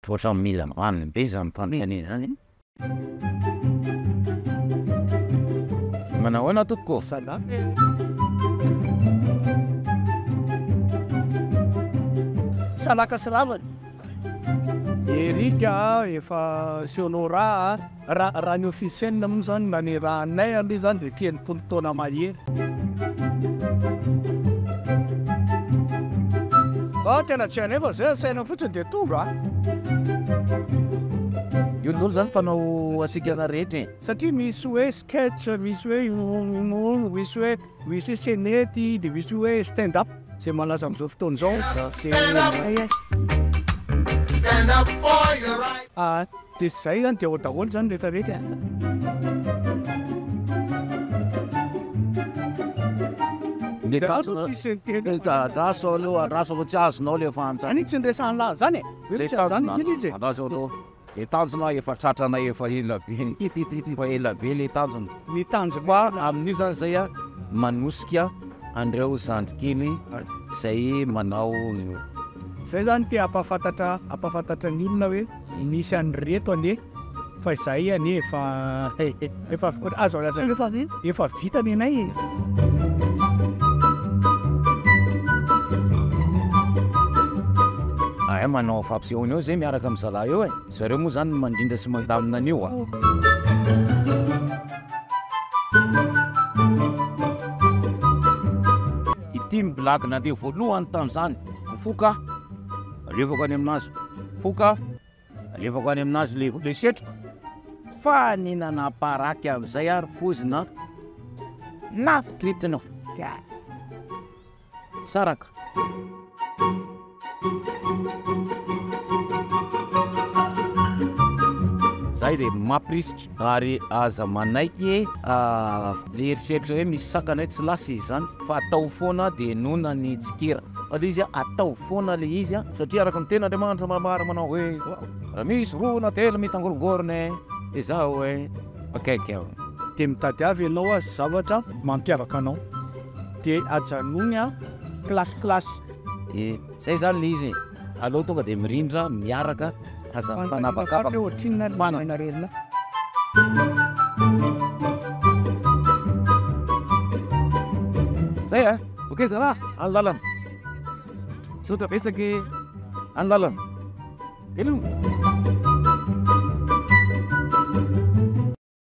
Ohatran'ny mila vaniny be zany fanontaniana zany e. Manahoana tompoko? Salama e. Salaka sy ravana. Eric a, efa sy Honorat a, raha raha ny officiel moa zany na ny rahanay aloha zany dia 30 taona mahery. Fa tena tsy hainay fa zay asaina fotsiny dia tonga a. Io daholo zany fanao hatsikana rehetra e. Satria misy hoe sketch, misy hoe humour, misy hoe misy hoe senety, dia misy hoe stand up izay malaza amin'izao fotoana izao. Dia Ah, dia izay zany dia ao daholo zany rehetra rehetra e. Le Zay tanjona aloha tsisy niteny le andraso aloha, andraso aloha tsy azonao le fanontaniana. Zany tsy niresahan'i lahy zany e. Hoe Le tsy azany tanjona, iny izy e. andraso aloha. Le tanjona efa tratranay efa ela be, efa ela be le tanjona. Ny tanjona Fa amin'io zany zay a, manosika an'ireo zandrikely zay manao. Zay zany te hampahafantatra hampahafantatra ny olona hoe misy an'ireto anie fa izahay anie efa efa azo lazaina hoe efa vita ny anay e. Ay manao fampisehoana eo zay miaraka amin'ny zalahy eo e. Zareo moa zany no mandrindra sy mandamina an'io a. Ity ny blague nandeha voalohany tamin'izany. Mifoka, alefako any aminazy. Mifoka, alefako any aminazy le le setroka. Fa ny nanaparaky amin'izay ary fozina nafikritina. Saraka. Zay de mampirisika ary aza manaiky le eritreritra hoe misy sakana hoe tsy lasa izy zany fa atao foana de henoina ny tsikera fa le izy atao foana le izy satria araka ny tenin'Andriamanitra manambara manao hoe raha misy roa na telo mitangorongorona e de zaho e akaiky aho. De mitadiava ianao azy zavatra mampiavaka anao. De ajanony an classe classe. De zay zany le izy e, aleo tonga de mirindra miaraka aza mifanavakavaka. Fanontaniana ohatrinona no omenareo lahy? Zay a, ok zalahy, any lalana. Misaotra betsaka e, any lalana. Veloma.